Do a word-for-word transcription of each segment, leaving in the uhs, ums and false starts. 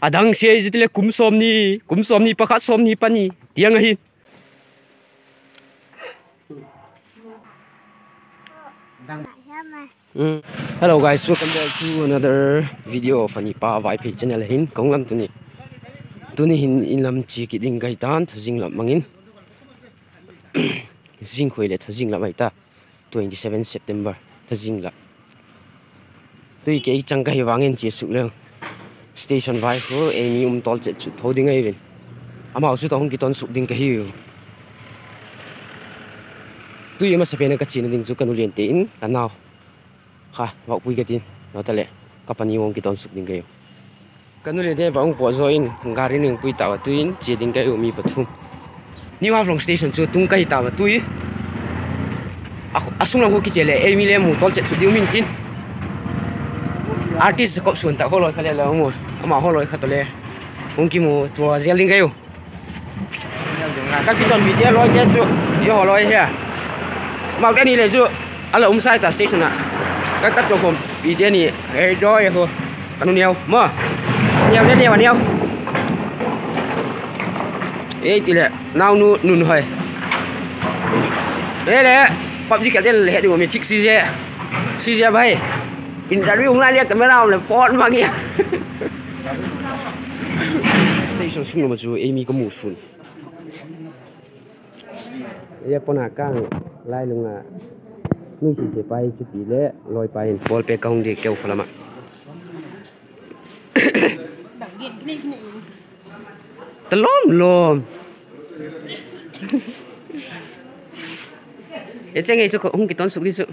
A dang sia i zia ti le kum sawmni, kum sawmni pakhat, sawmni pani tiang ahi. Hello guys, welcome back to another video of Anipa Vaiphei channel ahin ka hung lam tuni. Tuni hin in lam chia kit ding ka hi ta'n, Thazing lam mang in. Zingkhoi leh Thazing lam ahi ta. Twenty seven September, Thazing lam. Tui kei chang ka hi vang in chia suk leng, station vai khu ei mi um tawl chet chut tho ding ahi vin. Amau chu tawh hung kiton suk ding ka hiu. Tui masapen a ka chiana ding chu ka nu liante in ka nau kha vak pui ka tin, nota leh ka pani hung kiton suk ding ka hiu. Ka nu liante va hung pawt zaw in gari ning pui tau a, tuin chia ding ka hiu mi pathum. New Haflong Station chu tung ka hi tau a tui. A sung lam khu kichia leh ei mi le mu tawl chet chut ding um intin. Artist Jacob Suantak haw lawi kha le la mu, ama haw lawi kha tawh le hung kimu tua zel ding ka hiu. Ka kitonpite lawite chu i haw lawi hia, mau te ni le chu a la um sai ta station ah. Ka, ka chawkhawmpite ni, ei dawi khu ka nu neu maw, neu le neu a neu. Ei ti leh naunu Nunhoi, ei le PUBG kêl ten le he ding um i thik si ze, si ze bai. Interview hung lai le camera um leh pawt mang ia. Station sung lam ah chu ei mi ka mu sun. Ei a pona kâng lailung a, nuisise pa hi chuti leh lawi pa hin ball pêk ka hung di keu kha lam ah. Ta lawm lawm. E cheng ei chu hung kiton suk di chu.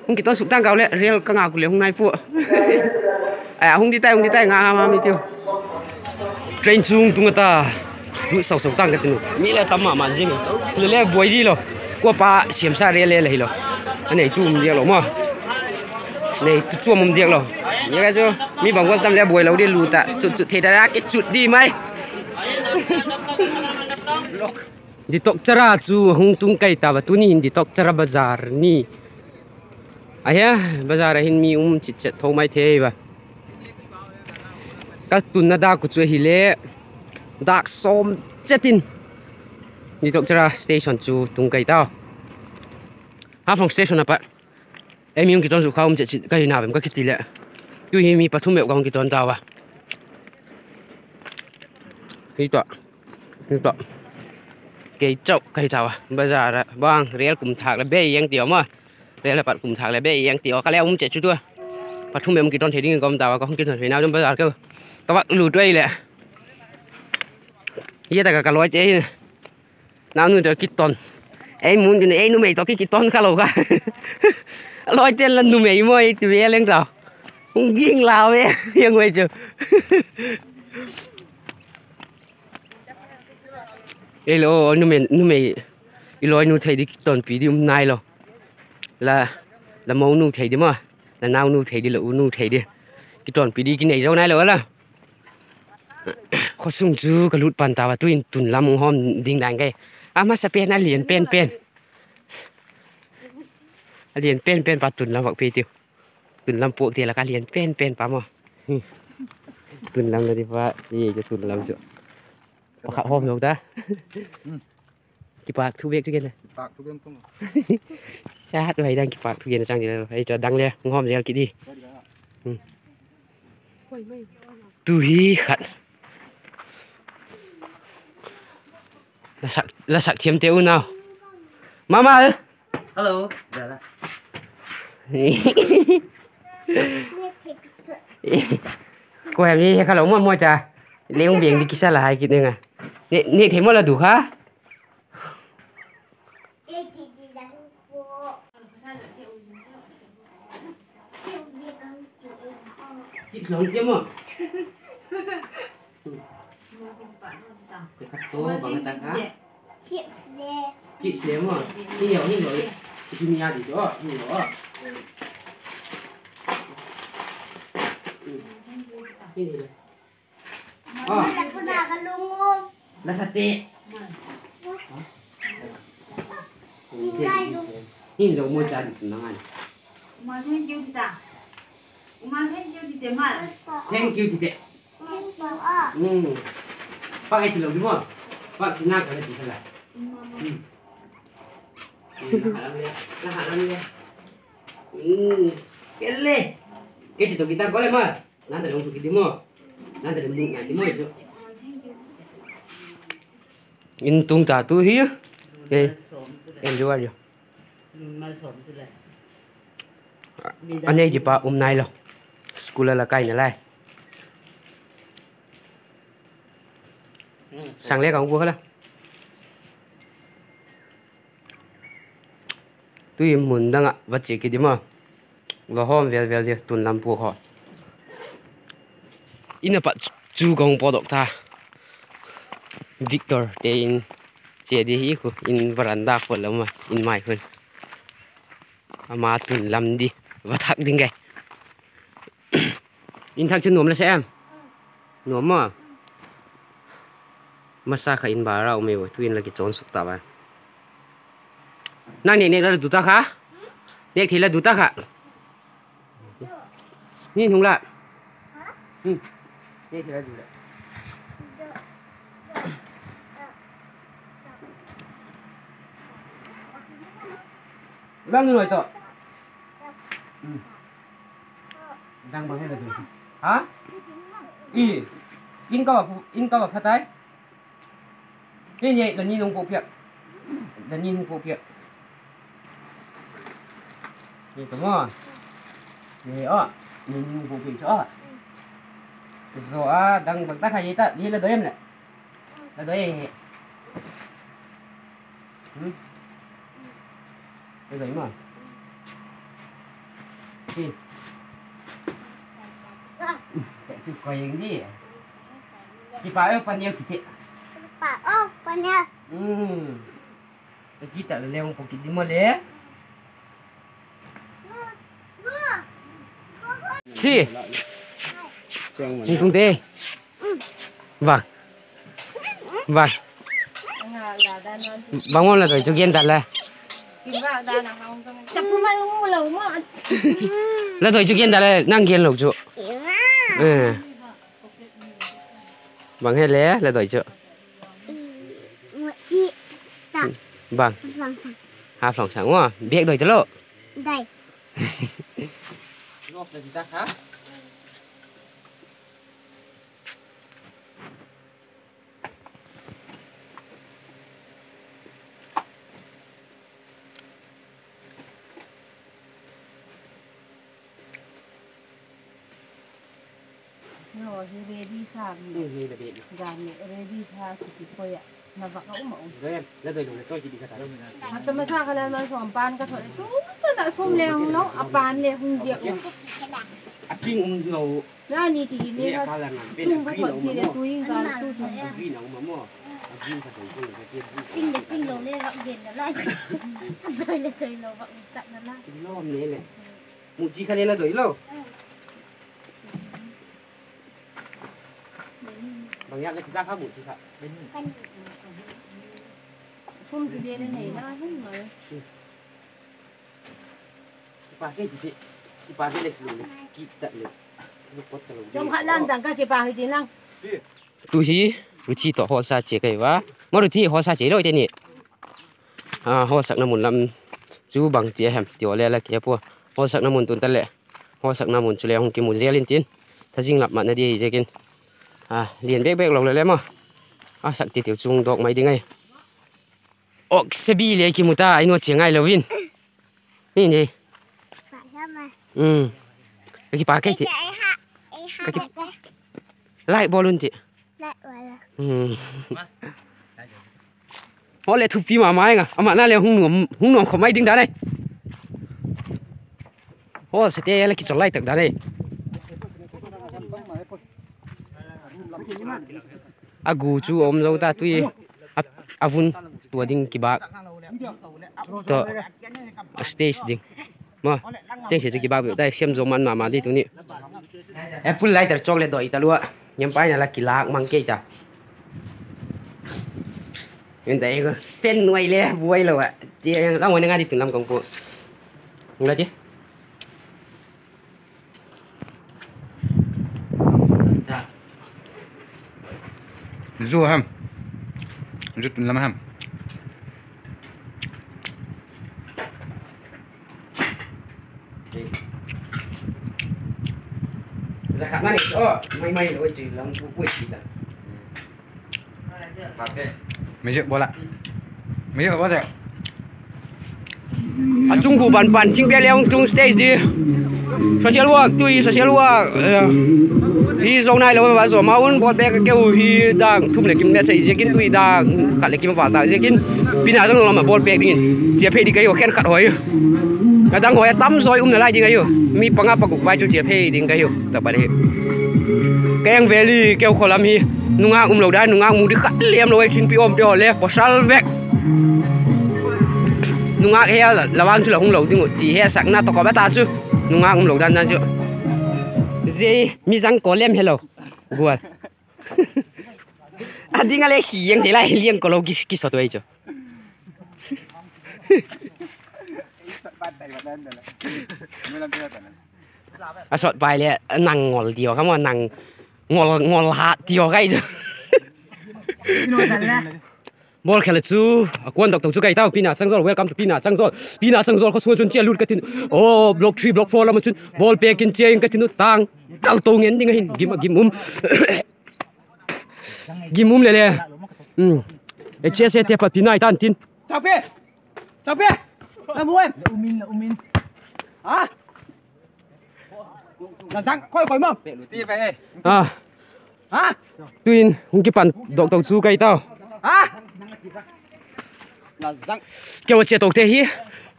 Hung kiton suk tang kau leh rel ka ngak u leh hung nai pua. A hung di tai, hung di tai, nga ha ma mi tiu. Train chung tung a ta. Lut sau sau tang ka tin u. Mi le tam ma ma zing. Le le buai di lo. Kuapa siamsa rel le la hilo. A neitu um diak lo maw, neitu chuam um diak lo. Zia ka chu mi bang gual tam le buai lo di, lut a chut chut thei ta a kichut di mai. Deothok Chara chu hung tung kai ta va, tuni hin Deothok Chara bazar ni. Ahia, bazar ah hin mi um chit chet tho mai thei va. Ka tunna dâk uh chu ahile dâk sawm chet in Deothok Chara station chu tung kai tau. Haflong station a pat ei mi hung kiton suk kha um chet chet ka hina vem ka kiti leh, tu hi mi pathum bep ka hung kiton tau a. Hi tawh, hi tawh, kei chau ka hi tau a. Bazar ah bang rel kum thâk leh bei eng ti a maw, rel a pat kum thâk leh bei eng ti a, ka le um chet chu tu a. Pathum bep hung kiton thei dingin ka um tau a, ka hung kiton theina ding bazar ka, ka vak lut uai leh, zia tak ah ka lawite hi, naunu tawh kiton, ei mun tin ei numei tawh ki kiton kha lo kha. A lawite'n la numei maw ei ti ve leng tau, hung ging lau e, ziang uai chu. Ei lo, numei, numei, i lawinu thei di kitonpi di um nai lo. La, la monu thei di maw, la naunu thei di, la unu thei di kitonpi di kinei zo nai lo a la. Khawsung chu ka lut pan tau a, tuin tun lam hung hawm ding dan kei. A masapen a lian pen pen, a lian pen pen pa tun lam vak pe tiu. Tun lam puakte lak a lian pen pen pa maw. Tun lam la di pa, i chu tun lam chu pakhat hawm zo ta. Kipâk thu bêk chu gen a, sat uai dan kipâk thu gen a chang di la, ei chu a dang le hung hawm zel kit di. Tu hi khat, la sak thiamte unau, mama, kua hem hi he kha lo maw, mawi ta, leng veng di kisa la hai kit ning a, nêk thei maw la du kha. Chips lo ti maw? Khat to bang ta kha. Chips le maw? Hi lo, hi lo. Hi mi a di to, hi lo. Hi lo. La sa te. Hin lo mo cha di na ngai. Thank you ti te. Pak ei ti lo di maw. Pak ti na ka le ti ka la. La ha lam le. La ha lam le. Ke le. Ke ti to kita ko le ma. Nang ta le hung tu ki di maw. Nang ta le mu ngai di maw chu. In tung ta tu hi. Ei. En ju a ju. A nei di pa um nai lo. School a la kai nalai. Sang le ka hung bua kha la. Tui mun dang ah va chia ki di maw. Va hawm vel vel di tun lam pua kha. In a pat chu ka hung pawtdok ta. Victor te in chia di hi khu in veranda khua lam a in mai khun. Ama tun lam di va thak ding ke. In thak chu nuam la se em? Nuam maw? Masa kha in bara um e, tu in la kichawn suk ta ba. Nang nêk nêk la du ta kha? Nêk thei la du ta kha? Ni hung la. Nêk thei la du la. Lang noi to. Dang bang he la du. Ha? I. In ka va, in ka va pha tai. He, he, la ni nung po piak. La ni nung po piak. Ni to maw. He, a. Ni nung po piak a. Zo a, dang bang ta kha ye ta, ni la doi em le. La doi he. Hmm? Ka doi ma. Hi. Ka chu koi eng di. Kipak e, Panial kiti. Kipak o, Panial. Hmm. Ka kiti tak le hung ko kit di maw le. Hi. Hung tung te. Bang. Bang. Bang maw la doi chu gen ta le. La doi chu gen ta le, nang gen lo chu. Eh. Bang he le, la doi chu. Bang. Haflong Sang maw, bêk doi ta lo. Doi. Hi ready sa mi. Gan le ready sa kiti koi a. Na vak a um a um. Doi em, la doi lo le toi kiti ka ta. A ta masa kha la ma sawm pan ka thot le tu chan a sawm le hung lo, a pan le hung diak. A ping um lo. Na ni ti le ka chung ka thot ti le tu in ka tu chung. Green a um a maw. A green ka doi ko le ka ti. Ping le ping lo le vak gen na la. Doi le doi lo vak mi sak na la. Ti lo am le le. Mu chi kha le la doi lo. Bang yak le ti ta kha mu chi kha. Sum ti le le nei la hin ma. Kipak e ti ti. Kipak e le ki le ki tak le. Jom khat lam dang ka kipak hi ti nang. Tu hi, Ruthi tawh hawlsa chia ka hi va. Maw Ruthi, hawlsa chia lo te ni. A, hawlsakna mun lam chu bang ti a hem ti aw le la kia pua. Hawlsakna mun tun ta leh. Hawlsakna mun chu le hung kimu zel intin. Thazing lap matna di hi ziakin. A, lian bek bek lo le le maw. A sak ti tiu chung dawk mai ding ai. Ok, sebi le kimu ta, ai nu chia ngai lo in. Ni ni. Um. Ka kipak e ti. Ka ki-, like bawl un ti. Hawl le thupi ma ma eng a. Ama na le hung nuam, hung nuam khawm mai ding dan ai. Hawlsate la kichol lai tak dan ai. A gu chu a um zo ta tui. A, a vun tua ding kibak. Tawh, a stage ding. Maw, chengse chu kibak beu tai, siam zo man ma ma di tuni. Apple lighter chawk le doi ta lua. Ngiam pai na la kilâk mang kei ta. Ngiam tai ko. Pen nuai le buai lo a. Chi ang la ngoi na nga di tun lam kong pu. Ngai ti. Zu ham. Zu tun lam ham. Music bawl a. Music bawl a. A chung khu ban pan thing pia le hung tung stage di. Social work, tui social work, hi zo nai lo va zo ma un, bawl pêk keu hi dang thum leh kim le chai ziakin, tui dang khat leh kim val tak ziakin, Pi Nachangzawl lam a bawl pêk dingin chia phei di ka hiu, khenkhat hoi. A dang hoi a tam zaw i umna lai ding ahiu. Mi panga paguk vai chu chia phei ding ka hiu, tapat hi. Keng veli keu khaw lam hi, nungâk umlo dan, nungâk mu di khat lem lo ai, thingpi awmte haw le pawsal vek. Nungâk he la vang chu la hung lo ding uh ti hesakna tawh kawm a ta chu, nungâk umlo dan dan chu. Zia mi zang kaw lem helo. Gual. A ding a le khi eng thei lai, liang kaw lo ki, kisawt uh ei chu. A sawt pai le nang ngol tiu kha maw, nang ngol, ngol hat tiu kha ei chu. Bawlkhel a chu a kuan dok to chu kai tau, Pi Nachangzawl, welcome to Pi Nachangzawl. Pi Nachangzawl khaw sung ah chun chia lut ka tin. Aw, block three, block four lam ah chun bawl pêk in chia ing ka tin u, tâng tal to ngen ding ahin, gim a gim um. Gim um le le. Ei chia se te pat Pi Nai tan tin. Chaupi! Chaupi! La mu em? Tuin hung kipan dok to chu kai tau. Keu a chia tote hi,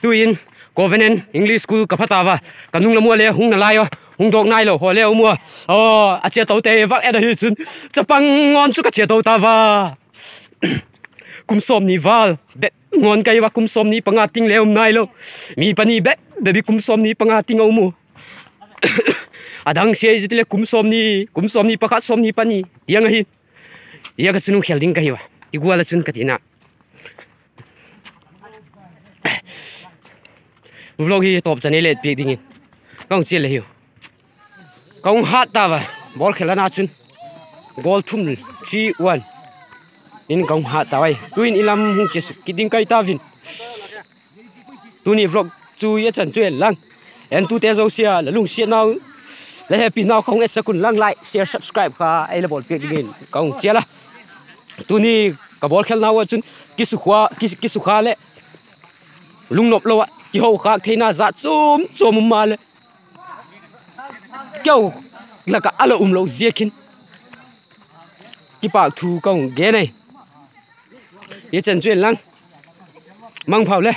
tuin Covenant English School ka pha ta ua, ka nung lam ua le hung nalai a, hung dawk nailo haw le um ua. Aw, a chia tote vak et ahi chun, chapang ngawn chu ka chia to ta ua. Kum sawmni val bep ngawn ka hi ua, kum sawmni panga ting le um nailo. Mi pani bep bep hi kum sawmni panga ting a um u. A dang sia i zia ti le kum sawmni, kum sawmni pakhat, sawmni pani tiang ahi. Zia ka chun hung khel ding ka hi ua, ti gual a chun ka tina. Vlog hi tawp chan ei let piak dingin ka hung chia le hiu. Ka hung hat ta ua, bawlkhel ana chun goal thum, three one in ka hung hat ta ua. Tuin i lam hung chia suk kit ding kai ta vin. Tuni vlog chu i a chan chu en lang. Entute zosia la lungsiatnau, la hepinau kha hung etsak un lang, like, share, subscribe kha ei la bawl piak dingin ka hung chial a. Tuni ka bawlkhelnau ah chun kisukha, ki, kisukha leh lungnop lo ah kihokhâk theina jat chuam chuam um maleh, keu lak ah a la umlo ziakin kipâk thu ka hung gen ahi. I a chan chu en lang. Mangpha u le.